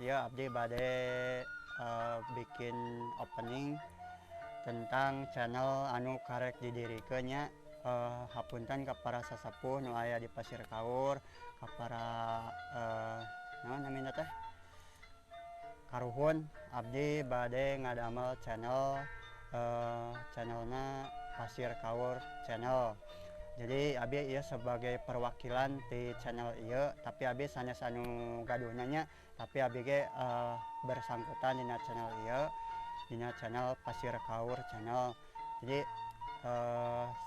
Ieu abdi bade bikin opening tentang channel anu karek didirikeun nya. Hapunten ka para sesepuh nu aya di Pasir Kaur, ka para naon namina teh, karuhun. Abdi bade ngadamel channel, channelna Pasir Kaur Channel. Jadi abi ieu sebagai perwakilan di channel ieu, tapi abi sanes anu gaduhna nya, tapi abi ge bersangkutan dina channel ieu, dina channel Pasir Kaur Channel. Jadi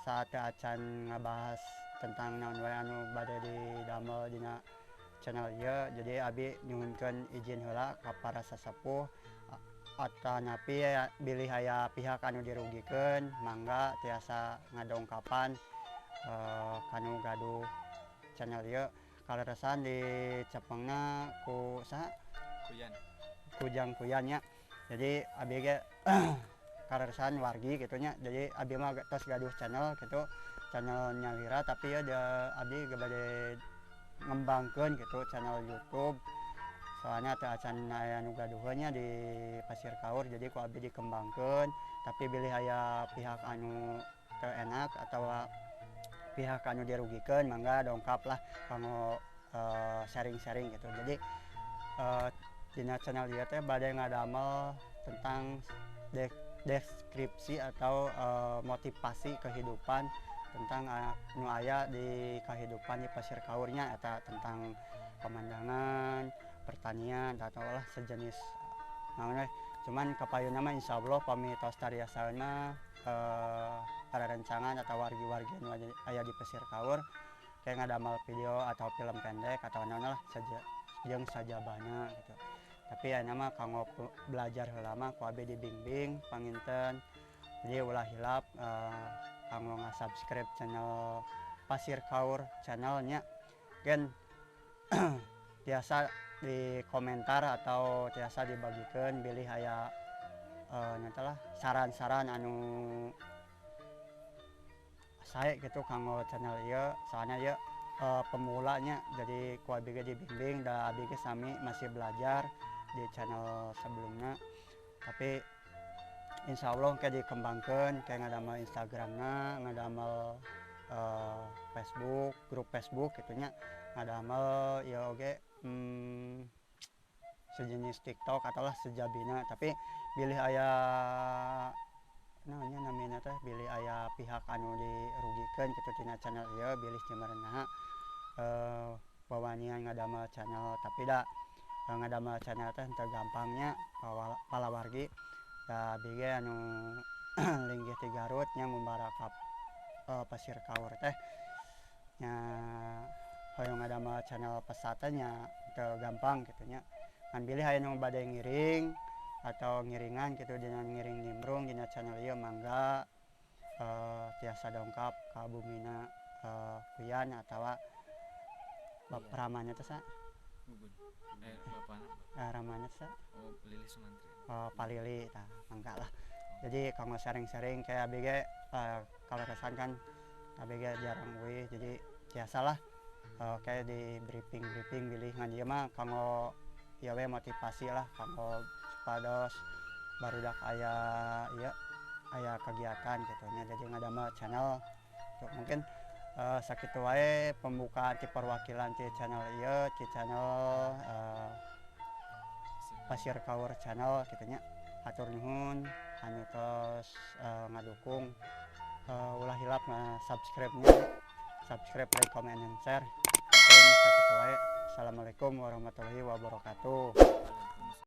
saat acan ngabahas tentang naon wae anu bade didamel dina channel ieu, jadi abi nyuhunkeun izin heula ka para sesepuh atanapi bilih aya pihak anu dirugikeun, mangga tiasa ngadongkapan kanu gaduh channel ieu. Kaleresan dicepengna ku saha? Kuyan. Kujang Kuyan nya. Jadi abi ge kaleresan wargi gitu nya. Jadi abi mah tos gaduh channel gitu, channel nyalira, tapi ya abdi ge bade ngembangkeun gitu channel YouTube, soalnya teu acan aya nu gaduheun nya di Pasir Kaur, jadi ku abdi dikembangkeun. Tapi bilih aya pihak anu teu enak atau pihak anu dirugikeun, mangga dongkap lah kanggo sharing-sharing gitu. Jadi dina channel ieu teh bade ngadamel tentang deskripsi atau motivasi kehidupan tentang nu aya di kehidupan di Pasir Kaur nya, eta tentang pemandangan, pertanian, atau lah sejenis naon we. Cuman kapayunna mah insyaallah pami tos tariasaeun mah, para rencangan atau wargi-wargi anu aya di Pasir Kaur kayak ngadamel video atau film pendek atau naon lah saja jeung sajabana gitu. Tapi ayeuna mah kanggo belajar heula mah ku abi dibimbing panginten. Jadi ulah hilap kanggo nga-subscribe channel Pasir Kaur Channelnya. Gen tiasa di komentar atau tiasa dibagikeun bilih aya nyata lah saran-saran anu sae gitu kanggo channel ieu, soalnya ieu pemulanya, jadi ku abi ge dibimbing da abi ge sami masih belajar di channel sebelumnya. Tapi insya Allah kayak dikembangkan, kayak ngadamel Instagramna, ngadamel Facebook, grup Facebook gitunya, ngadamel ya oge sejenis TikTok atau lah sejabina. Tapi bilih aya naonnya namina teh, bilih aya pihak anu dirugikeun gitu tina channel ieu, bilih cimarenaha wawanian ngadamel channel. Tapi da ngadamel channel teh teu gampangnya palawargi, da abi ge anu linggih ti Garut nya, ngumbara ka Pasir Kaur teh nya, hoyong ngadamel channel pesat nya teu gampang gitu nya. Ngan bilih aya nu bade ngiring atau ngiringan gitu dina ngiring nimbrung dina channel ieu, mangga tiasa dongkap ka bumina Kuyan atawa Bapak ramanya teh sa? Gugun. Bapakna. Ramanya teh sa? Oh, Lili Sumantri. Oh, Pak Lili tah, mangga lah. Jadi kanggo sharing-sharing kayak abi ge kaleresan kan abi ge jarang uih, jadi biasalah kayak di briefing-briefing bilih ngan ieu mah kanggo ieu we motivasi lah, kanggo supados barudak aya ieu aya kegiatan gitu nya, jadi ngadamel channel tuh. Mungkin sakitu wae pembukaan ti perwakilan ti channel ieu, ti channel Pasir Kaur Channel gitu nya. Hatur nuhun anu tos ngadukung. Ulah hilap nge-subscribe nya, subscribe, like, comment, and share. Sakitu wae. Assalamualaikum warahmatullahi wabarakatuh.